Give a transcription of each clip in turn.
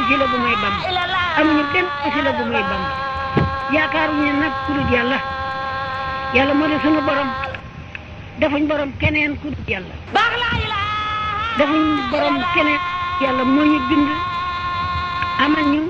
wasila bu may Bamba amuñu benn wasila bu may Bamba yaakaaruñu nag ku dul yàlla yàlla moo di sunu borom defuñ borom keneen ku dul yàlla defuñ borom keneen yàlla moo ñu bind amal ñu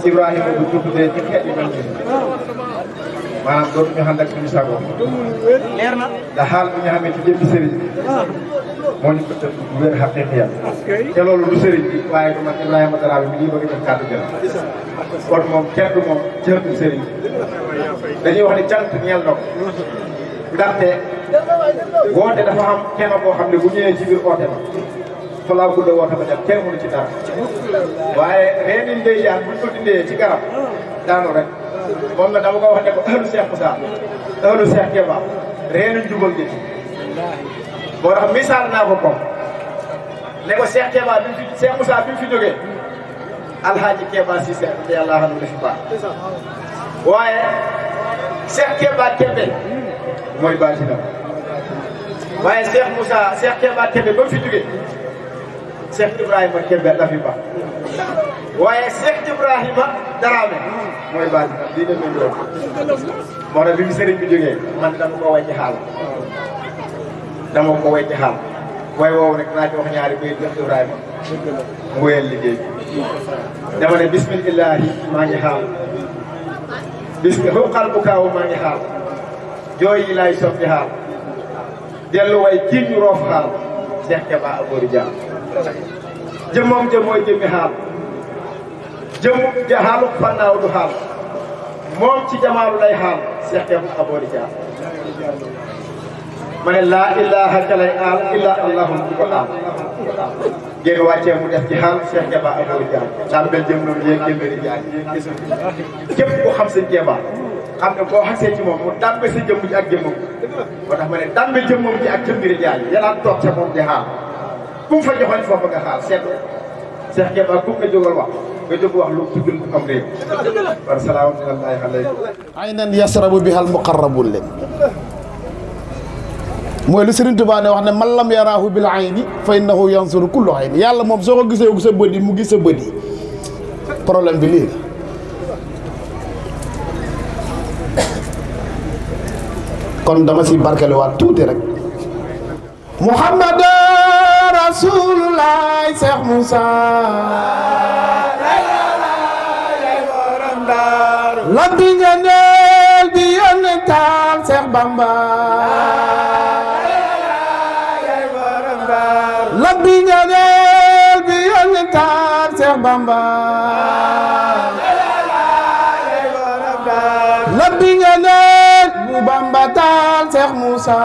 Ibrahima bu tuddee ci xeet yi mel nii maanaam dootuñu ànd ak suñu sago leer na da xaal bi nga xam ne ci jëmmi sëriñ moo ñu ko def bu wér xaqiqiya te loolu du sëriñ bi waaye du man Ibrahima Daraame mi ngi bëgg a def kàddu gën kon moom kenn du moom cër du sëriñ dañuy wax ni cant ñeel na ko ndaxte woote dafa am kenn boo xam ne bu ñëwee ci biir oote ba fa laa gudd a woote ba dem kenn mënu ci dara waaye reen yi ndey yaan buñ ko dindee ci garab daanu rek moom la dama ko wax ne ko ahlu Cheikh Moussa ahlu Cheikh Keba reenu njubal gi moo tax misaal naa ko comme ne ko Cheikh Keba bi fi Cheikh Moussa bi mu fi jógee alhaaji Keba Cissé te yàlla xam ne fi baax waaye Cheikh Keba Kebe mooy baatinam waaye Cheikh Moussa Cheikh Keba Kebe ba mu fi jógee Cheikh Ibrahima Kebe la fi baax waaye Cheikh Ibrahima Daraame mooy baatinam lii demee loolu moo tax bi mu sëriñ bi jógee man dama ko wàcc xaal dama ko wàcc xaal waaye woowu rek naa ci wax ñaari bay Cheikh Ibrahima mu wéyal liggéey dama ne bismillahi maa ngi xaal xuqal bu kaaw maa ngi xaal jooy yi laay soppi xaal dellu way kii ñu roof xaal Cheikh Keba Abouri Dia jëmmam jëm mooy jëmmi xaal jëm xaalu fannaaw du xaal moom ci jamaalu lay xaal Cheikh Keba Aboori Jaar ma ne laa ilaha kalay aal illa allahum di ko aal génn wàccee mu def ci xaal Cheikh Keba Aboori Jaar tàmbel jëm loolu yéeg gémbéri jaar képp ko xam sëñ Keba xam ne boo xasee ci moom mu tàmbe sa jëmm ji ak jëmmam moo tax ma ne tàmbe jëmmam ji ak jëmbiri jaar yanaan toog ca moom di xaal ku mu fa joxoñ foofu nga xaal seet Cheikh Keba ku nga jógal wax nga jóg wax lu tuddul am réew war salaamatullahi alaykum aynan yasrabu bihal muqarrabun leen mooy lu Serigne Touba ne wax ne man lam yaraahu bil ayni fa innahu yansuru kullu ayni yàlla moom soo ko gisee sa bët yi mu gis sa bët yi problème bi lii la kon dama si barkeluwaat tuuti rek Muhammad Rasulullah Cheikh Moussa labbi nga neel bi yonental Cheikh Bamba labbi nga neel bi yonental Cheikh Bamba labbi nga neel bu Bamba taal Cheikh Moussa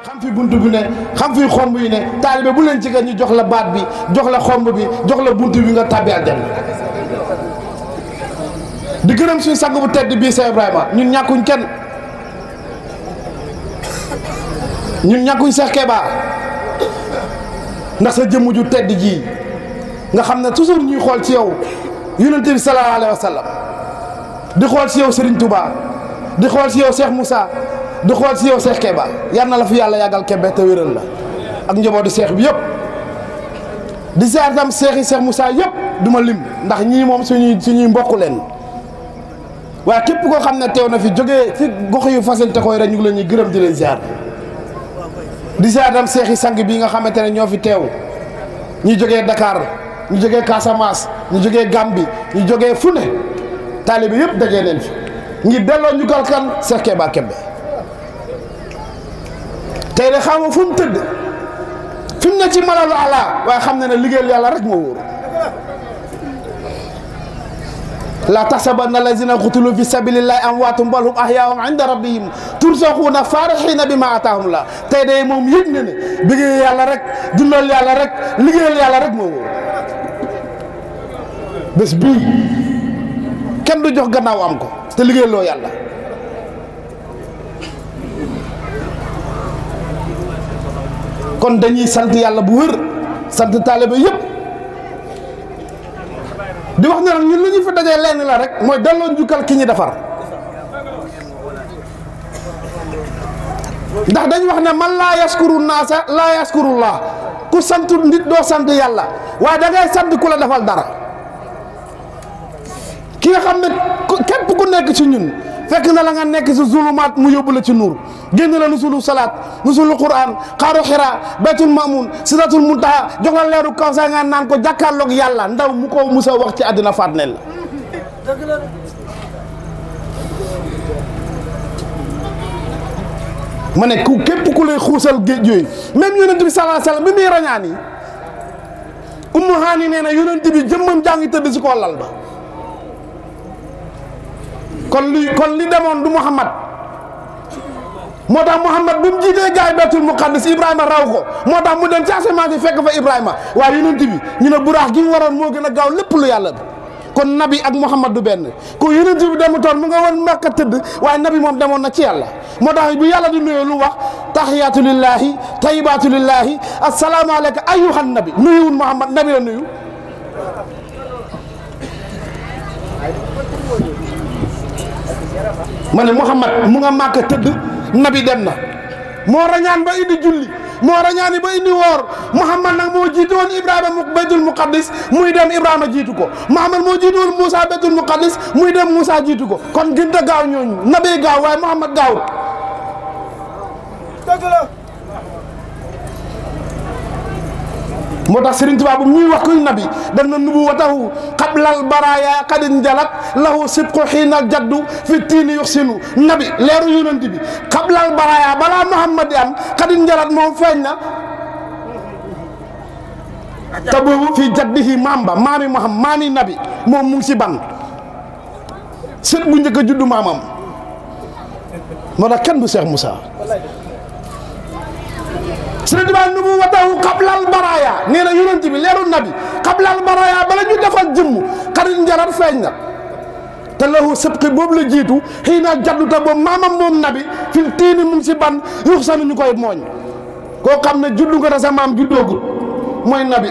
xam fi buntu bi ne xam fi xomb yi ne taalibe bu leen ci ñu jox la baat bi jox la xomb bi jox la buntu bi nga tàbbi aljanna di gërëm suñu sang bu tedd bii Cheikh Ibrahima ñun ñàkkuñ kenn ñun ñàkkuñ Cheikh Keba ndax sa jëmm ju tedd ji nga xam ne toujours ñuy xool ci yow yonent bi sallallahu alayhi wa sallam di xool ci yow Serigne Touba di xool ci yow Cheikh Moussa di xool ci yow Cheikh Keba yal na la fi yàlla yàggal Kebe te wéral la ak njabootu Cheikh bi yëpp di ziar tam Cheikh yi Cheikh Moussa yëpp du ma lim ndax ñii moom suñuy mbokk leen waaye képp koo xam ne teew na fi jógee ci gox yu fasil te koy rek ñu ngi leen ñuy gërëm di leen ziar di ziar tam Cheikh yi sang bii nga xamante ne ñoo fi teew ñu jógee Dakar ñu jógee Casamance ñu jógee Gambie ñu jógee fu ne taalibe yëpp dajee leen fi ngir delloo ñu kal kan Cheikh Keba Kebe tey de xam nga fu mu tëdd fi mu ne ci malalu ala waaye xam ne ne liggéeyal yàlla rek moo wóor la taxsabanna allazina qutilu fi sabilillahi amwaatum bal hum ahyaa'un inda rabbihim turzaquuna faarihiina bima ataahum la tey de moom yëg na ne liggéeyal yàlla rek dundal yàlla rek liggéeyal yàlla rek moo wóor bés bii kenn du jox gannaaw am ko te liggéeyaloo yàlla kon dañuy sant yàlla bu wër sant taalibe yëpp di wax ne nag ñun lu ñu fi dajee lenn la rek mooy delloo njukkal ki ñu defar ndax dañ wax ne man laa yaskuru naasa laa yaskurullah ku sant nit doo sant yàlla waaye da ngay sant ku la defal dara ki nga xam ne képp ku nekk ci ñun fekk na la nga nekk ci zulumaat mu yóbbu la ci nuur génn la nusulu salaat nusulu quran xaaru xira baytul mamun sidratul muntaha jox la leeru kaw sa nga naan ko jàkkaarloog yàlla ndaw mu ko musa wax ci àddina faat neen la ma ne ku képp ku lay xuusal géej yooyu même yonent bi sallallahu alayhi wasallam bi muy rañaan yi ummu haani nee na yonent bi jëmmam jàngi tëdd si koo lal ba kon li demoon du Muhammad moo tax Muhammad bi mu jiitee gaay Baytul Muqaddas Ibrahima raw ko moo tax mu dem ci asamaan si fekk fa Ibrahima waaye yonent bi ñu ne buraax gi mu waroon moo gën a gaaw lépp lu yàlla bi kon nabi ak Muhammad du benn ko yonent bi demutoon mu nga woon Makka tëdd waaye nabi moom demoon na ci yàlla moo tax bu yàlla di nuyoo lu wax tahiyaatu lillahi tayibaatu lillahi assalaamu alayka ayyuhan nabi nuyuwul Muhammad nabi la nuyu ma ne Muhammad mu nga Makka tëdd nabi dem na moo rañaan ba indi julli moo rañaani ba indi woor Muhammad nag moo jiitu woon Ibrahima baytul muqaddis muy dem Ibrahima jiitu ko Muhammad moo jiitu woon Moussa baytul muqaddis muy dem Moussa jiitu ko kon gën a gaaw ñooñu nabee gaaw waaye Muhammad gaawul dëgg la moo tax Serigne Touba bu ñuy wax kuy nabi daf na nubuwatahu qablal baraaya qadin jalat lahu sibqu xiina jaddu fi tiini yuxsinu nabi leeru yonent bi qablal baraaya balaa Muhammad di am qadin jalat moom feeñ na te boobu fii jaddihi maamba maami Muhammad maami nabi moom mu ngi si ban sët bu njëkk a juddu maamam moo tax kenn du Cheikh Moussa Sëriñ Tuubaa nubuwwatahu qablal baraaya nee na yonent bi leeru nabi qablal baraaya bala ñu defal jëmm xarit njarat feeñ na te lahu sëbqi boobu la jiitu xëy na jaddu te boobu maamam moom nabi fil tiini mu ngi si ban yux sanu ñu koy mooñ koo xam ne juddu nga te sa maam juddoogut mooy nabi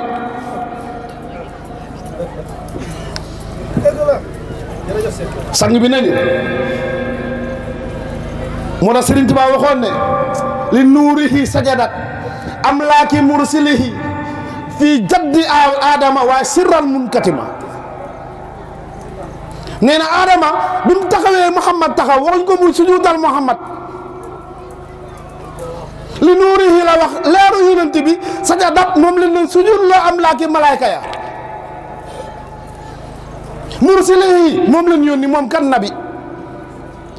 sang bi ne ni moo tax Sëriñ Tuubaa waxoon ne li nuurihi sajadat amlaaki mursilihi fii jaddi Adama waaye sirran munkatima nee na Adama bi mu taxawee Muhammad taxaw waxuñ ko mu sujudal Muhammad li nuurihi la wax leeru yonent bi sajadat moom leen leen sujud loo amlaaki malaayka ya mursilihi moom leen yónni moom kan nabi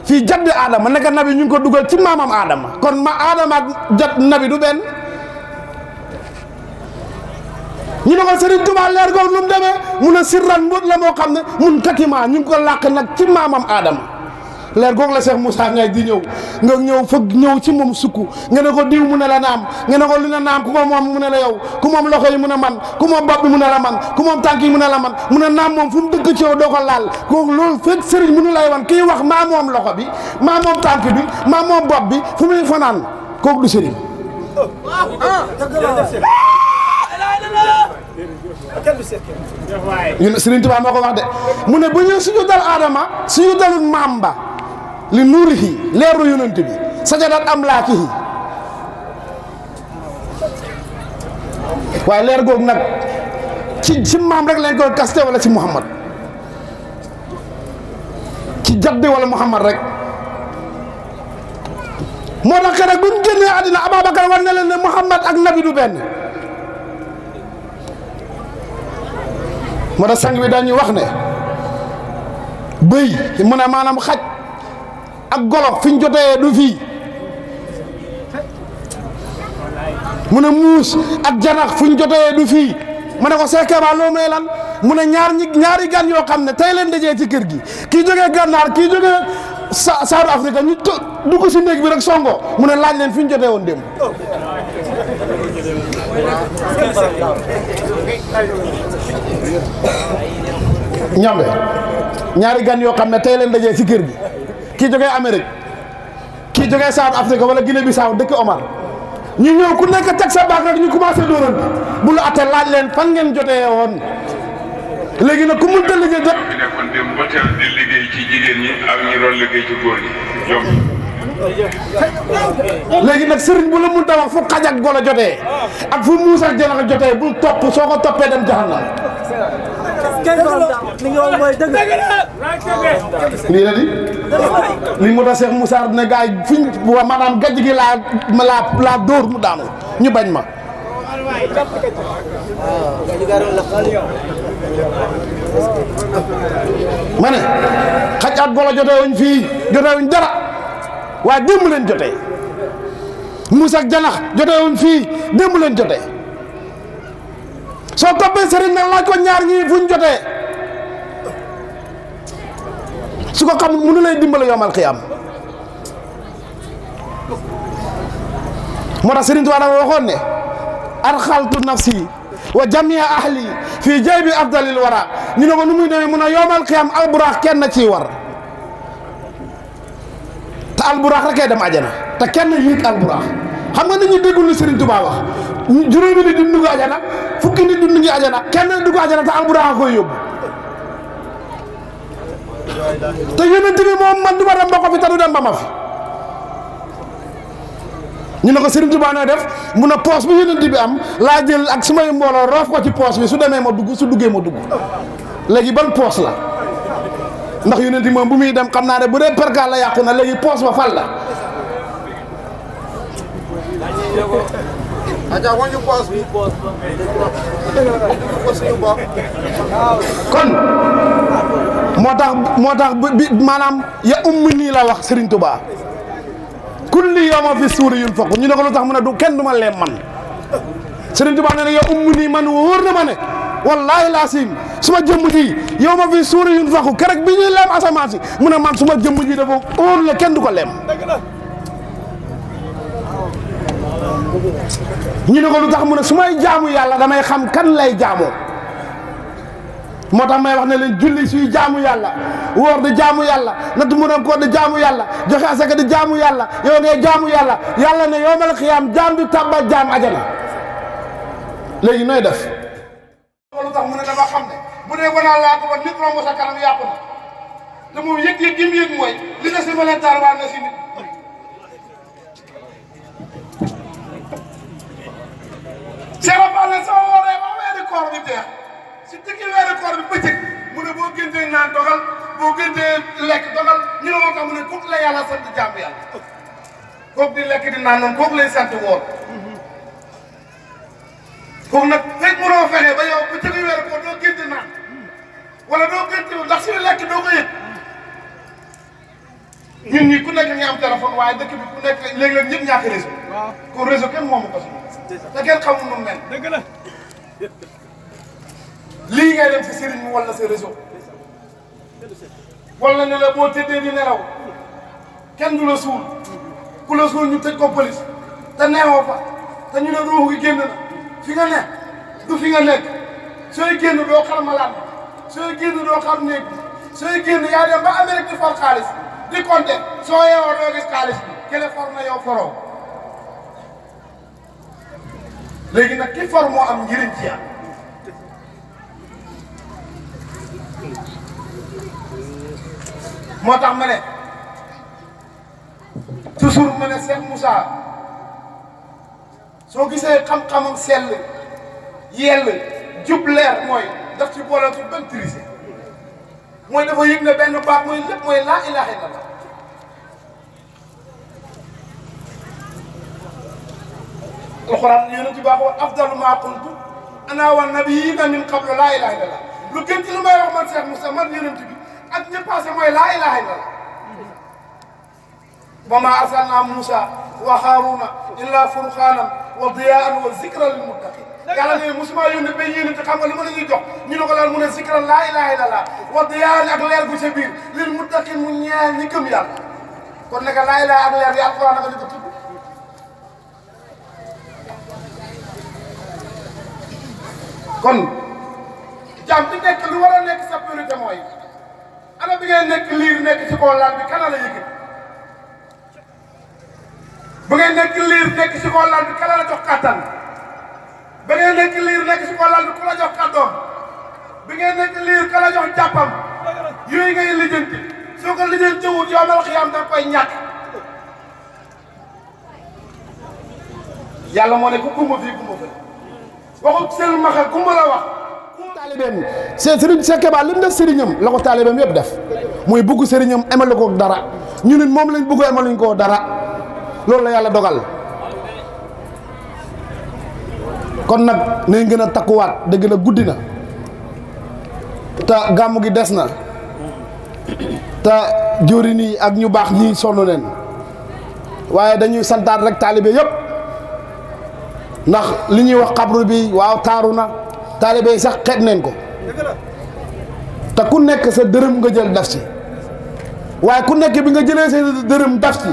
fii jaddi Adama naka nabi ñu ngi ko dugal ci maamam Adama kon ma Adama ak jat nabi du benn ñu ne ko Serigne Touba leer googu nu mu demee mun a sirran mbóot la moo xam ne mun katima ñu ngi ko làq nag ci maamam Adama leer googu la Cheikh Moussa ngay di ñëw nga ñëw fëgg ñëw ci moom sukku nga ne ko diw mu ne la naam nga ne ko lu ne naam ku ko moom mu ne la yow ku moom loxo yi mu ne man ku moom bopp bi mu ne la man ku moom tànk yi mu ne la man mu ne naam moom fu mu dëkk ci yow doo ko laal kooku loolu fekk Serigne mënu lay wan kii wax maa moom loxo bi maa moom tànk bi maa moom bopp bi fu muy fanaan kooku du Serigne. ñun Serigne Touba moo ko wax de mu ne bu ñu suñu dal Adama suñu dalul maam ba li nuurihi leeru yonent bi sajadat amlaakihi waaye leer googu nag ci maam rek lañ koy kaste wala ci Muhammad ci jaddi wala Muhammad rek moo tax keroog bu ñu génnee àddina Ababacar war na leen ne Muhammad ak nabi du benn moo tax sang bi dañuy wax ne bëy mu ne maanaam xaj ak golo fi ñu jotee du fii mu ne muus ak janax fu ñu jotee du fii ma ne ko seekeba loo may lan mu ne ñaari gan yoo xam ne tey leen dajee ci kër gi kii jógee gànnaar kii jógee South Africa ñu dugg si néeg bi rek songo mu ne laaj leen fi ñu jotee woon démb ñambe ñaari gan yoo xam ne tey leen dajee ci kër gi kii jógee Amérique kii jógee South Africa wala Guinée Bissau dëkk Omar ñu ñëw ku nekk teg sa baag rek ñu commencé dóoran bu la atte laaj leen fan ngeen jotee woon léegi nag ku mënta liggéey jot bi nekkoon démb ba teel di liggéey ci jigéen ñi ak ñi doon liggéey ci góor ñi ñoom léegi nag sëriñ bu la mënta wax fu xaj ak golo jotee ak fu muus ak janax jotee bul topp soo ko toppee dem jahannam lii la di lii moo tax Cheikh Moussa ne gars yi fiñ maanaam gajj gi laa dóor mu daanu ñu bañ ma ma ne xaj ak golo jotewuñ fii jotewuñ dara waaye démb leen jotee muus ak janax jotewuñ fii démb leen jotee soo toppee sëriñ nag laaj ko ñaar ñii fuñ jotee su ko xam mënu lay dimbale yowmal xiyaam moo tax sëriñ Tuubaa dafa waxoon ne arxaltu nafsi wa jamia ahli fi jaybi afdalil wara ñu ne ko nu muy demee mun a yoomal xiyam alburaax kenn ciy war te alburaax rekee dem ajana te kenn yéeg alburaax xam nga nit ñi déggul li Serigne Touba wax juróomi nit di dugg ajana fukki nit dund ngi ajana kenn dugg ajana te alburaax a koy yóbbu te yonent bi moom man du ma dem ba ko fi te du dem ba ma fi ñu ne ko Serigne Touba nooy def mun a poos bi yonent bi am laa jël ak su may mbooloo roof ko ci poos bi su demee ma dugg su duggee ma dugg léegi ban poos la ndax yonent bi moom bu muy dem xam naa ne bu dee perkaal la yàqu na léegi poos ba fal la kon moo tax bi maanaam ya ummi nii la wax Serigne Touba kulli yawma fi suuri yunfaqu ñu ne ko lu tax mu ne du kenn du ma leem man Serigne Touba ne ne ya ummi nii man wóor na ma ne wallaahi laasim suma jëmm ji yawma fi suuri yunfaqu kerek bi ñuy leem asamaan si mu ne man suma jëmm ji dafa óor la kenn du ko leem ñu ne ko lu tax mu ne su may jaamu yàlla damay xam kan lay jaamoo moo tax may wax ne leen julli suy jaamu yàlla woor di jaamu yàlla natt mu ne ko di jaamu yàlla joxe asaka di jaamu yàlla yow ngay jaamu yàlla yàlla ne yawmal xiyaam jaam du tàbbal jaam ajana léegi nooy def lu tax mu ne dama xam ne bu dee wanaa laa ko war nit romb sa kanam yàqu na te moom yëg-yëg gi mu yëg mooy li des li ma leen taar waa na si nit Serapal ne sama wooree ba weeri koor bi jeex si diggi weeri koor bi bëccëg mu ne boo gëntee naan dogal boo gëntee lekk dogal ñu ne moo tax mu ne kooku la yàlla sant jàmm yàlla kooku di lekk di naan noonu kooku lay sant woor kooku nag fekk mënoo fexe ba yow bëccëgi weeri koor doo gënte naan wala doo gënte ndax suñu lekk doo ko yëg ñun ñi ku nekk nga am téléphone waaye dëkk bi ku nekk léeg-léeg ñëpp ñàkk réseau kon réseau kenn moomu ko si te kenn xamul nu mu mel. dëgg la lii ngay dem si sëriñ mi wala sa réseau wala ne la boo tëddee di nelaw kenn du la suul ku la suul ñu tëj ko police te neewoo fa te ñu ne ruux gi génn na fi nga nekk du fi nga nekk sooy génn doo xam malaat sooy génn doo xam néeg sooy génn yaa dem ba Amérique di for xaalis di compter soo yeewoo doo gis xaalis bi kële for na yow foroo léegi nag ki for moo am njëriñ ci yàlla moo tax ma ne toujours ma ne Cheikh Moussa soo gisee xam-xamam sell yell jub leer mooy daf ci boolatu benn triché mooy dafa yëg ne benn baat mooy lépp mooy laa ilaaha illallah alxuraan yonent bi baax wax afdalu maa qultu ana wa nabiyyiina min qablu laa ilaaha illallah lu gën ci lu may wax man Cheikh Moussa man yonent bi ak ñi passé mooy laa ilaaha illallah wa maa arsalnaa Muusaa wa Haaruuna illaa furqaanan wa diyaa'an wa zikran lil muttaqiin yàlla ne musuma yónni ba yéen te xam nga li ma la ñuy jox ñu ne ko laal mu ne zikran laa ilaaha illallah wa diyaa'an ak leer gu ca biir lil muttaqiin mu ñeel ñi gëm yàlla kon nag laa ilaaha ak leer yi alxuraan naka ñu ko tudd kon jàmm bi nekk lu war a nekk sa priorité mooy ana bi ngay nekk liir nekk ci kaw laal bi kana la yëkkati ba ngay nekk liir nekk ci kaw laal bi kana la jox kàttan ba ngay nekk liir nekk ci kaw laal bi ku la jox kàddoom bi ngay nekk liir ka la jox jàppam yooyu ngay lijjanti soo ko lijjanti wut yow mal xiyaam da nga koy ñàkk yàlla moo ne ku gumba fii gumba fii waxut seen maxa gumba la wax taalibeem c'est Serigne Cheikh Keba li mu def sëriñam la ko taalibeem yëpp def muy bugg sëriñam emale ko dara ñu ne moom lañ bugg emaluñ ko dara loolu la yàlla dogal kon nag nañ gën a takkuwaat dëgg la guddi na te gàmmu gi des na te jóori nii ak ñu baax ñii sonn leen waaye dañuy santaat rek taalibe yëpp ndax li ñuy wax xabru bi waaw taaru na taalibe yi sax xeet neen ko te ku nekk sa dërëm nga jël daf ci waaye ku nekk bi nga jëlee sa dërëm daf ci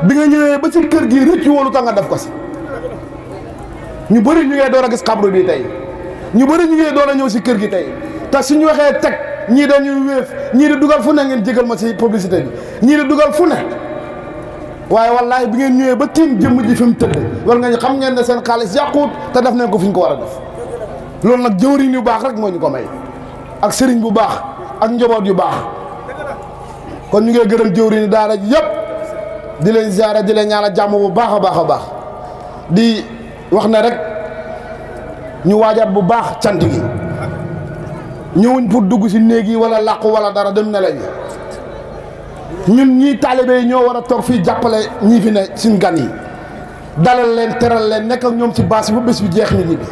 bi nga ñëwee ba ci kër gi rëccu woolu tax nga def ko si ñu bëri ñu ngee door a gis xabru bi tey ñu bëri ñu ngee door a ñëw si kër gi tey te suñu waxee teg ñii dañuy wéef ñii di dugal fu ne ngeen jégal ma ci publicité bi ñii di dugal fu ne waaye wallaahi bi ngeen ñëwee ba tiim jëmm ji fi mu tëdd war nga xam ngeen ne seen xaalis yàquut te def nañ ko fi ñu ko war a def loolu nag jëwriñ yu baax rek moo ñu ko may ak sëriñ bu baax ak njaboot yu baax kon ñu ngi gërëm jëwriñ daara ji yëpp di leen ziara di leen ñaanal jàmm bu baax a baax a baax di wax ne rek ñu waajaat bu baax cant gi ñëwuñ pour dugg si néeg yi wala làqu wala dara dem ne lañu ñun ñii taalibe yi ñoo war a toog fii jàppale ñii fi ne suñ gan yi dalal leen teral leen nekk ak ñoom ci baas yi ba bés bi jeex nit ñi bi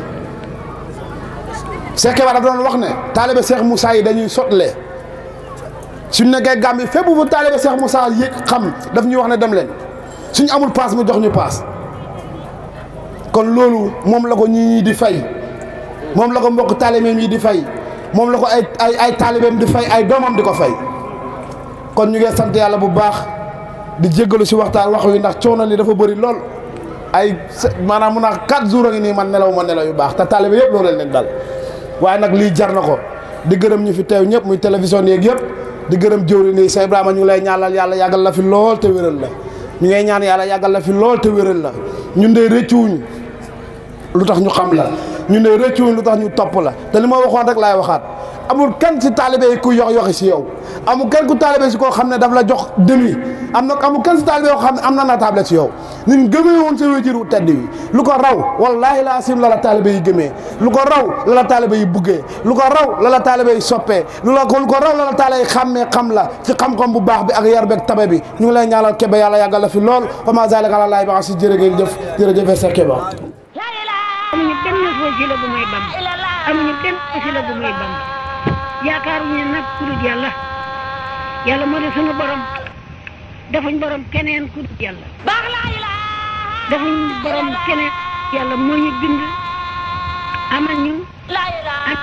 Cheikh Keba dafa doon wax ne taalibe Cheikh Moussa yi dañuy sotle suñ nekkee Gàmbi fépp bu taalibe Cheikh Moussa yëg xam daf ñuy wax ne dem leen suñ amul paas mu jox ñu paas kon loolu moom la ko ñii di fay moom la ko mbokk taalibeem yi di fay moom la ko ay taalibeem di fay ay doomam di ko fay kon ñu ngi sant yàlla bu baax di jéggalu si waxtaan wax wi ndax coono li dafa bëri lool ay maanaam mun naa 4 jours a ngi nii man nelaw ma nelaw yu baax te taalibe yëpp loolu leen dal waaye nag lii jar na ko di gërëm ñu fi teew ñëpp muy télévision yeeg yëpp di gërëm jëwri nii Cheikh Ibrahima ñu ngi lay ñaanal yàlla yàggal la fi lool te wéral la ñu ngay ñaan yàlla yàggal la fi lool te wéral la ñun de rëccuwuñ lu tax ñu xam la ñun de rëccuwuñ lu tax ñu topp la te li ma waxoon rek laay waxaat amul kenn si taalibe yi ku yoxi si yow amul kenn ku taalibe si koo xam ne daf la jox demi amul kenn si taalibe yoo xam ne am na natable si yow ñun gëmee woon sa wéjuru tedd wi lu ko raw wallaahi la asim la la taalibe yi gëmee lu ko raw la la taalibe yi buggee lu ko raw la la taalibe yi soppee lu ko raw la la taalibe yi xàmmee xam la ci xam-xam bu baax bi ak yar beeg tabe bi ñu ngi lay ñaanal Kebe yàlla yàggal la fi lool wa ma zalika ala llahi bi aziz jërë ngeen jëf jërëjëf sa Keba amuñu benn wasila bu muy bam amuñu benn wasila bu muy bam yaakaaruñu nag ku dul yàlla yàlla moo di sunu borom defuñ borom keneen ku dul yàlla defuñ borom keneen yàlla moo ñu bind amal ñu ak